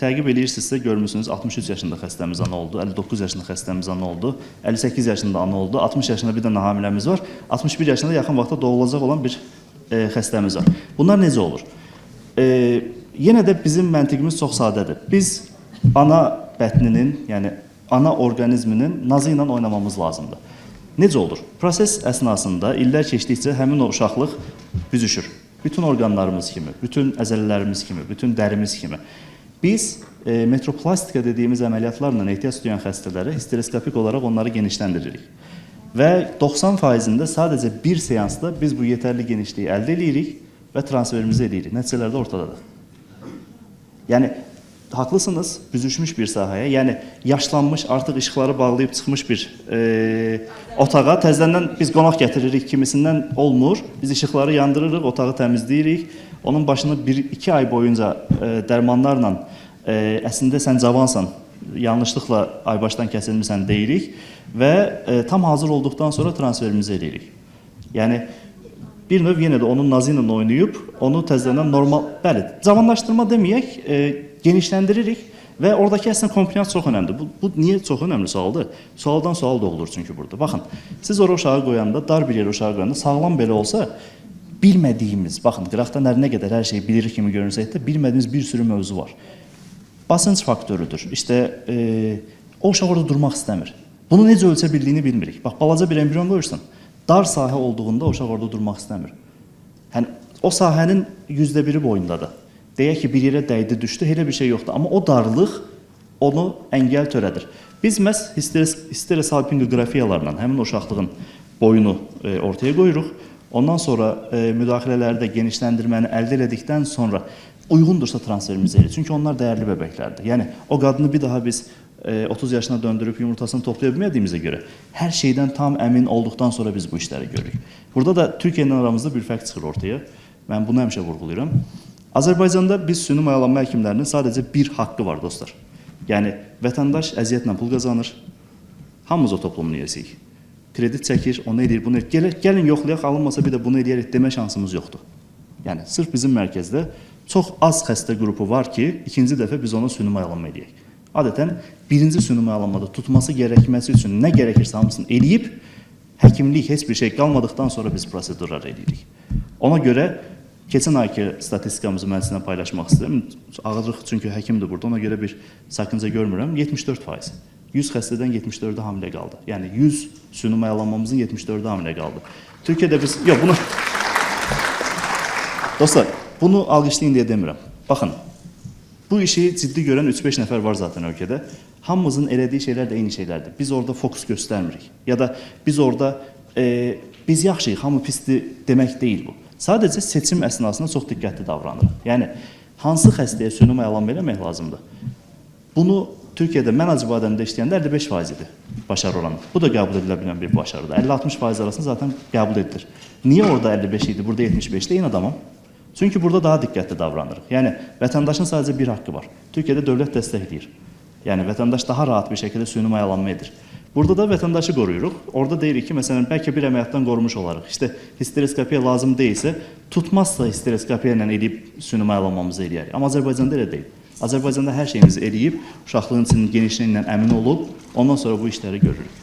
Təqib eləyirsinizsə görmüsünüz 63 yaşında xəstəmiz ana oldu, 59 yaşında xəstəmiz ana oldu, 58 yaşında ana oldu, 60 yaşında bir dənə hamiləmiz var, 61 yaşında yaxın vaxtda doğulacaq olan bir xəstəmiz var. Bunlar necə olur? Yenə də bizim məntiqimiz çox sadədir. Biz ana bətninin, yəni ana orqanizminin nazı ilə oynamamız lazımdır. Necə olur? Proses əsnasında illər keçdikcə həmin o uşaqlıq büzüşür. Bütün orqanlarımız kimi, bütün əzələlərimiz kimi, bütün dərimiz kimi. Biz metroplastika dediyimiz əməliyyatlarla ehtiyac duyan xəstələrə histeroskopik olaraq onları genişləndiririk. Və 90%-ində sadəcə bir seansda biz bu yetərli genişliyi əldə eləyirik və transferimizi eləyirik. Nəticələr də ortadadır. Yəni haqlısınız, büzüşmüş bir sahəyə, yəni yaşlanmış, artıq işıqları bağlayıb çıxmış bir otağa təzədən biz qonaq gətiririk kimisindən olmur. Biz işıqları yandırırıq, otağı təmizləyirik. Onun başını 1-2 ay boyunca dərmanlarla əslində sən cavansan, yanlışlıqla aybaşdan kəsilmisən deyirik və tam hazır olduqdan sonra transferimizi eləyirik. Yəni bir növ yenə də onun nazı ilə oynayıb, onu təzədən normal, bəli, cavanlaşdırma deməyək, genişləndiririk və oradakı əslində komplians çox önəmlidir. Bu niyə çox önəmli sualdır? Sualdan sual doğulur çünki burada. Baxın, siz ora uşağı qoyanda, dar bir yerə uşağı qoyanda sağlam belə olsa, bilmədiyimiz, baxın, qıraqdan hər nə qədər hər şeyi bilir kimi görünsək də, bilmədiyimiz bir sürü mövzu var. Basınc faktörüdür. İşte o uşaq orada durmaq istəmir. Bunu necə ölçə bildiyini bilmirik. Bax, balaca bir embrion qoyursan, dar sahə olduğunda o uşaq orada durmaq istəmir. Yəni o sahənin 1/1 boyundadır. Deyək ki, bir yerə dəydi, düşdü, elə bir şey yoxdur. Amma o darlıq onu əngəl törədir. Biz məhz histerosalpingoqrafiyalarla həmin o uşaqlığın boyunu ortaya qoyuruq. Ondan sonra müdaxilələri də genişləndirməni əldə elədikdən sonra uyğundursa transferimizi edirik. Çünki onlar dəyərli bəbəklərdir. Yəni o qadını bir daha biz 30 yaşına döndürüb yumurtasını toplaya bilmədiyimizə görə hər şeydən tam əmin olduqdan sonra biz bu işləri görürük. Burada da Türkiyə ilə aramızda bir fərq çıxır ortaya. Mən bunu həmişə vurğulayıram. Azərbaycanda biz süni mayalanma həkimlərinin sadəcə bir haqqı var dostlar. Yəni vətəndaş əziyyətlə pul qazanır. Hamımız o toplumun üyəsiyik. Kredit çəkir, onu eləyir, bunu eləyir. Gəlin, gəlin yoxlayaq, alınmasa bir də bunu eləyərək demə şansımız yoxdur. Yəni sırf bizim mərkəzdə çox az xəstə qrupu var ki, ikinci dəfə biz ona süni mayalanma eləyək. Adətən birinci süni mayalanmada tutması gərəkməsi üçün nə gərəkirsə hamısını eləyib, həkimlik heç bir şey qalmadıqdan sonra biz prosedurlar eləyirik. Ona görə keçən ayki statistikamızı mən sizinlə paylaşmaq istəyirəm. Ağırlıq çünki həkimdir burada, ona görə bir sakınca görmürəm. 74%. 100 xəstədən 74-ü hamilə qaldı. Yəni 100 süni mayalanmamızın 74-ü hamilə qaldı. Türkiyədə biz yox bunu Dostlar, bunu alqışlayın deyə demirəm. Baxın, bu işi ciddi görən 3-5 nəfər var zaten ölkədə. Hamımızın elədiyi şeylər də eyni şeylərdir. Biz orada fokus göstərmirik. Ya da biz orada biz yaxşıyıq, hamı pisdir demək deyil bu. Sadəcə seçim əsnasında çox diqqətli davranırıq. Yəni hansı xəstəyə süni mayalanma eləmək lazımdır? Bunu Türkiyədə mən Acıbadəmdə işləyəndə 55% idi başarı oranı. Bu da qəbul edilə bilən bir başarıdır. 50-60% arasında zaten qəbul edilir. Niyə orada 55 idi, burada 75-də? Eyni adamam. Çünki burada daha diqqətli davranırıq. Yəni vətəndaşın sadəcə bir haqqı var. Türkiyədə dövlət dəstəkləyir. Yəni vətəndaş daha rahat bir şəkildə süni mayalanma edir. Burada da vətəndaşı qoruyuruq. Orada deyirik ki, məsələn, bəlkə bir əməliyyatdan qorumuş olarıq. İşte histeroskopiya lazım deyilsə, tutmazsa histeroskopiya ilə eləyib süni mayalanmamızı eləyərik. Amma Azərbaycanda elə deyil. Azərbaycanda hər şeyimizi eləyib, uşaqlığın içinin genişliyi ilə əmin olub, ondan sonra bu işləri görürük.